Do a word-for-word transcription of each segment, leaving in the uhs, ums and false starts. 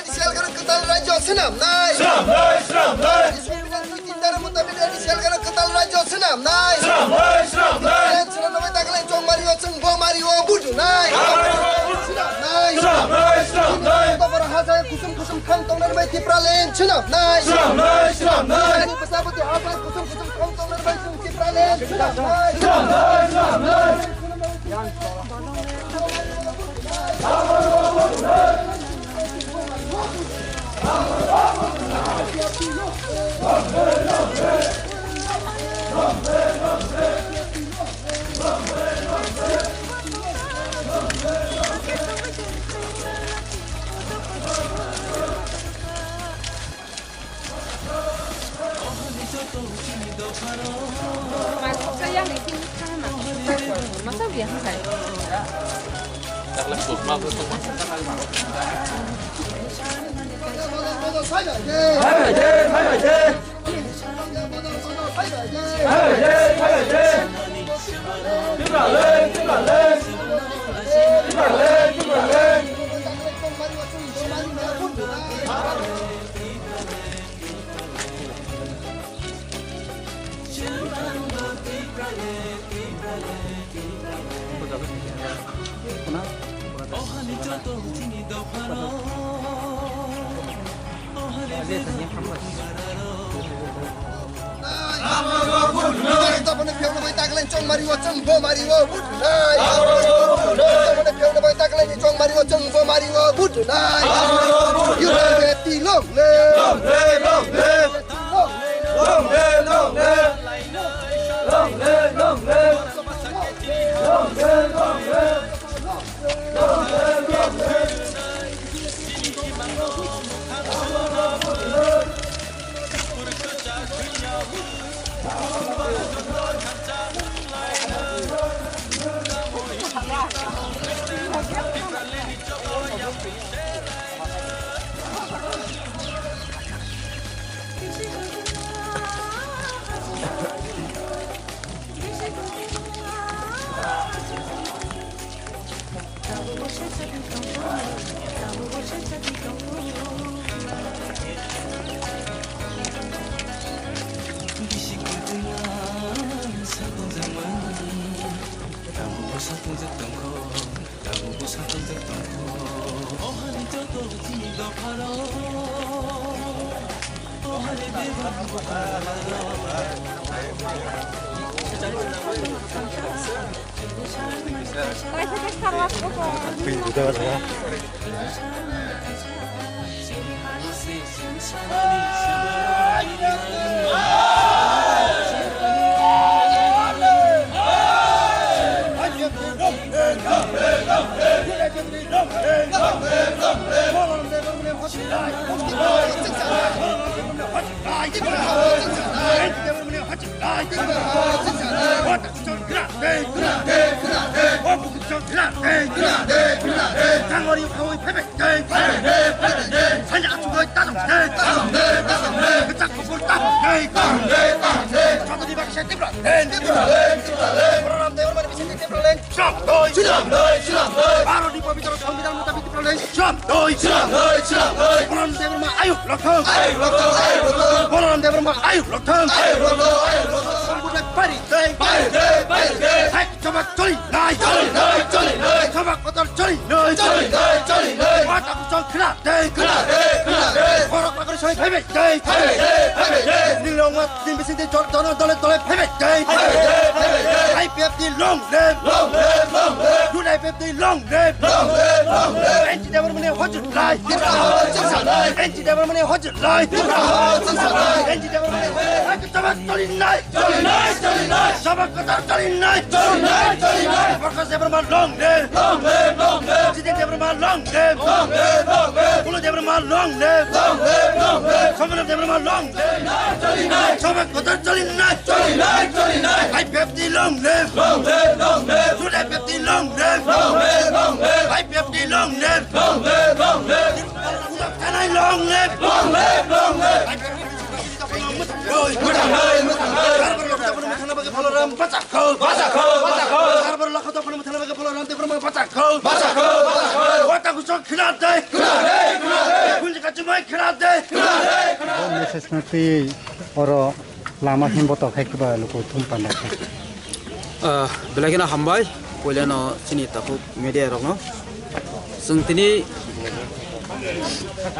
N C L gana kwtal rajyo swnamnai. Swnamnai, swnamnai. Tindar mutabik N C L gana kwtal rajyo swnamnai. Swnamnai, swnamnai. Swnamnai, swnamnai, daglai chongmario chwng bomario budunai. Swnamnai. Swnamnai, swnamnai. Tobora hajar kusum kusum thang tongnai bai Tipraland swnamnai. Swnamnai, swnamnai. Ani bwsabwti hajar kusum kusum thang tongnai bai chwng Tipraland swnamnai. Swnamnai, swnamnai. Tabukni phiyokno bai taklai chongmario chwng bomario budunai. Tabukni phiyokno bai taklai chongmario chwng bomario budunai. United long live. Long live, long live. Long live, long live. Long live, long live. Long live, long live. Bharatni pabitro songbidan mutabik Tipraland swnamnai. Swnamnai, swnamnai. Balaram Debbarma ayuk lokthang. Ayuk lokthang, ayuk lokthang. Balaram Debbarma ayuk lokthang. Ayuk lokthang, ayuk lokthang. Songbude pari dei. Pari dei, pari dei. Hai, sabak choli nai. Choli nai, choli nai. Sabak kotor choli nai. Choli nai, choli nai. Mata kusong khna dei. Khna dei, khna dei. Borok bakri soi phaibai dei. Phaibai dei, phaibai dei. Nilongma Din bising din jol-, jol-, dole dole phaibai dei. Phaibai dei, phaibai dei. I P F T long live. Long live, long live. Youth I P F T long live. Long live, long live. N G Debbarmani hojlai. Tipra hao chwngsalai. N G Debbarmani hojlai. Tipra hao chwngsalai. N G Debbarmani hojlai. Sabak cholinai. Cholinai, cholinai. Sabak kotor cholinai. Cholinai, cholinai. Prakash Debbarma long live. Long live, long live. Jiten Debbarma long live. Long live, long live. Kulu Debbarma long live. Long live, long live. Somana Debbarma long live. Cholinai, cholinai. Sabak kotor cholinai. Cholinai, cholinai. I P F T long live. Long live, long live. Youth I P F T long Bo message no twi oro lama himbo tokhe kiba luku thum panda khe. Ah, belai kheno hambai, puilano chini takhuk media rokno. Chwng tini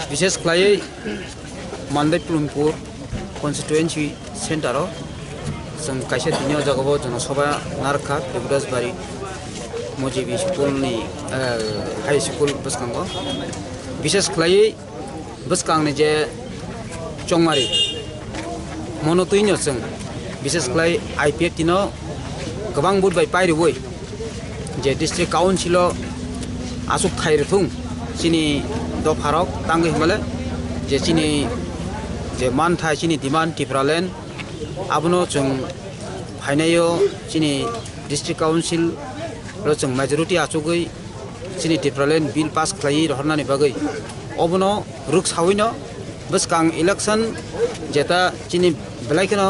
bishes khlaiwi Mandai Plumpur constituency center o chwng kaisa tini o jaga o jono sabha narwkha Devraj Bari Mojibi school ni, eh, high school bwskango. Bishes khlaiwi bwskangni je chongmari, mono twino chwng, bishes khlai I P F T no kwbang vote bai pairwi je district council o aswk khai rwthung chini dopharok tangwi hwnmale je chini je manthai chini demand Tipraland abono chwng phainaio chini district council o chwng majority achugwi chini Tipraland bill pass khlaiwi rohornani bagwi obono rwksawino bwskang election jeta chini belai kheno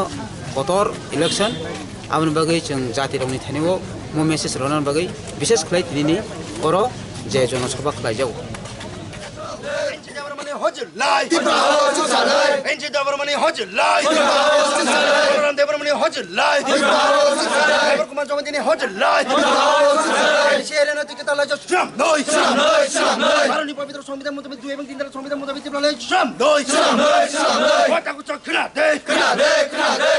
kotor election aboni bagwi chwng jatirokni thainio mo message rohornani bagwi bishes khlai tinini oro je jono sabha khlaijago. Tipra House Chukchalai! N G Debbarmani Hojilai! Tipra House Chukchalai! Balaram Debbarmani Hojilai! Tipra House Chukchalai! Debbar Kumar Jamatia ni Hojilai! Tipra House Chukchalai! N C A N T kita lai Shram Doi! Shram Doi! Shram Doi! Bharot ni pabitro Songbidan mutabik dui ebong tin dhara Songbidan mutabik Tipra lai Shram Doi! Shram Doi! Shram Doi! Wata kuchuk khna de! Khna de! Khna de!